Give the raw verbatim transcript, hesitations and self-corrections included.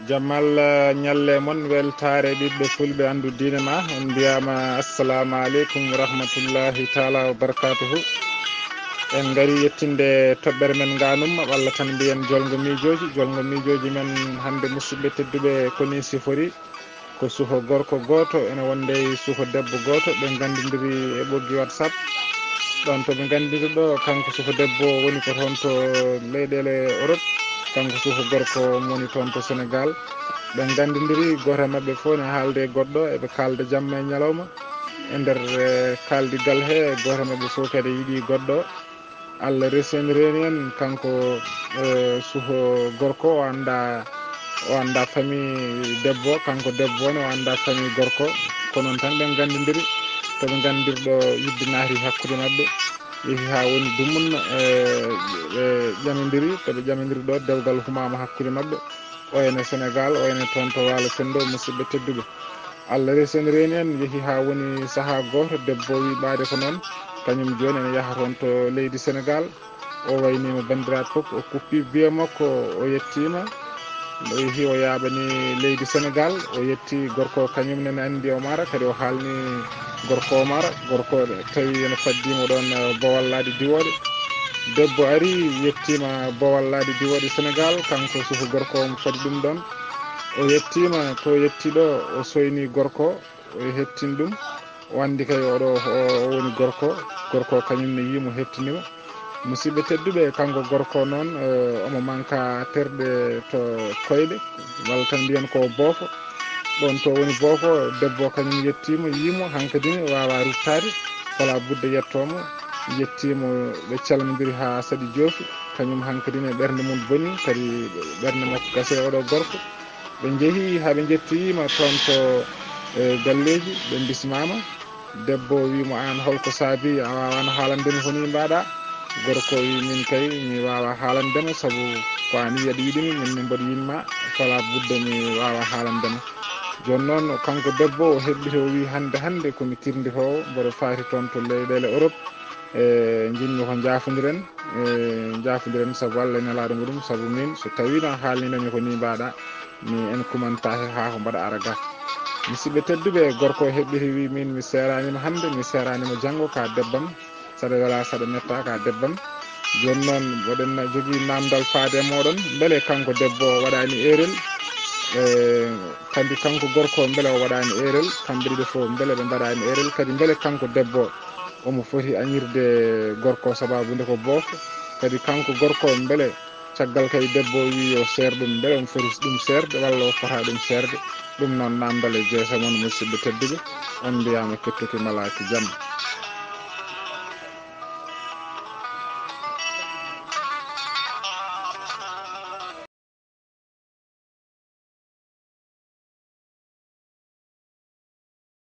Jam Allah ñalle mon, weltaare ɓiɓɓe fulɓe, anndu diine ma. On mbiyaama assalamu aleykum wa rahmatullahi taala wa barakatuhu. En ngari yettinde toɓɓere men nganum, walla tan mbiyen jolngo miijooji. Jolngo miijooji men hannde, musidɓe tedduɓe, ko ni sifori. Ko suho gorko gooto, ene wonde e suho debbo gooto, ɓe nganndindiri e ɓoggi WhatsApp. Ɗoon to ɓe nganndindiri ɗo, kanko suho debbo woni ko toon to leyɗeele Europe, kanko suho gorko woni toon to Sénégal. Ɓe nganndindiri, gooto e maɓɓe fof ne haalde e goɗɗo, eɓe kaalda jamma e ñalawma. E nder, eh, kaaldigal he, gooto e maɓɓe fof kadi yiɗi goɗɗo. Allah reseni reeni en, kanko, eh, suho gorko, o annda, o annda famille debbo, kanko debbo ne, o annda famille gorko. Ko noon tan ɓe nganndindiri, to ɓe nganndir ɗo yidde naati hakkunde maɓɓe, yehi haa woni dumunna, eh, ɓe ƴamindiri, to ɓe ƴamindiri ɗo, dewgal humaama hakkunde maɓɓe. O ene Sénégal, o ene toon to Waalo Pendo, musidɓe tedduɓe. Allah reseni reeni en, yehi haa woni sahaa gooto, debbo wi ɓaade ko noon, kañum jooni ene yaha toon to leydi Sénégal. O wayniima banndiraaɓe fof, o kuppi biye makko, o yettiima. O yehi, o yaaɓani leydi Sénégal, o yetti gorko, kañum nene anndi o mara, kadi o haalni gorko o mara, gorko tawi ene faddiimo ɗoon, eh, Bowal Laaɗe Diwooɗe. Debbo ari, yettiima Bowal Laaɗe Diwooɗe Sénégal, kanko suhu gorko o mo fadi ɗum ɗoon. O yettiima, to yetti ɗo, o soyni gorko, o hettin ɗum. O anndi kay oɗo o, o woni gorko, gorko kañum ne yiimo, hettiniimo. Musidɓe tedduɓe, kanko gorko noon, eh, omo manka terɗe to koyɗe, walla tan mbiyen ko boofo. Ɗoon to woni boofo, debbo kañum yettiimo, yiimo, hankadi ne waawa ruttaade, fala budde yettooma, yettiimo, ɓe calmondiri haa saɗi joofi, kañum hankadi ne ɓernde mum boni, kadi ɓernde makko gasi e oɗo gorko. Ɓe njehi haa ɓe njettoyiima toon to, eh, galleeji, ɓe mbismaama. Debbo wi mo, "Aan, holko saabi a waawaano haalande mi ko nii mbaɗa?" Gorko wi, "Min kay, mi waawa haalande ma, sabu ko aan wi aɗa yiɗi mi, min ne mboɗo yiɗ ma, fala budde mi waawa haalande ma." Jooni noon, kanko debbo o heɓɓiti, o wi, "Hannde, hannde ko mi tirnditoowo, mboɗo faati toon to leyɗeele Europe, e njiɗmi ko njaafondiren, e njaafondiren sabu Allah e Nelaaɗo muɗum, sabu min, so tawiino a haalniino mi ko nii mbaɗa, mi en kumanta he haa ko mbaɗa ara ga." Musidɓe tedduɓe, gorko o heɓɓiti wi, "Min mi seeraani mo hannde, mi seeraani mo janngo, ka debbam, saɗa wela, saɗa metta, ka debbam." Jooni noon, mboɗen na jogii naamndal faade e mooɗon, mbele kanko debbo o waɗaani erreur, e kadi kanko gorko o, mbele o waɗaani erreur, kamɓe ɗiɗo fof, mbele ɓe mbaɗaani erreur, kadi mbele kanko debbo o omo foti añirde gorko o, sababu nde ko boofo, kadi kanko gorko o, mbele caggal kay debbo o wi yo seer ɗum, mbele omo foti ɗum seerde walla o fota ɗum seerde? Ɗum noon naamndal e jeese mon, musidɓe tedduɓe, on mbiyaama kettuki malaaki jam.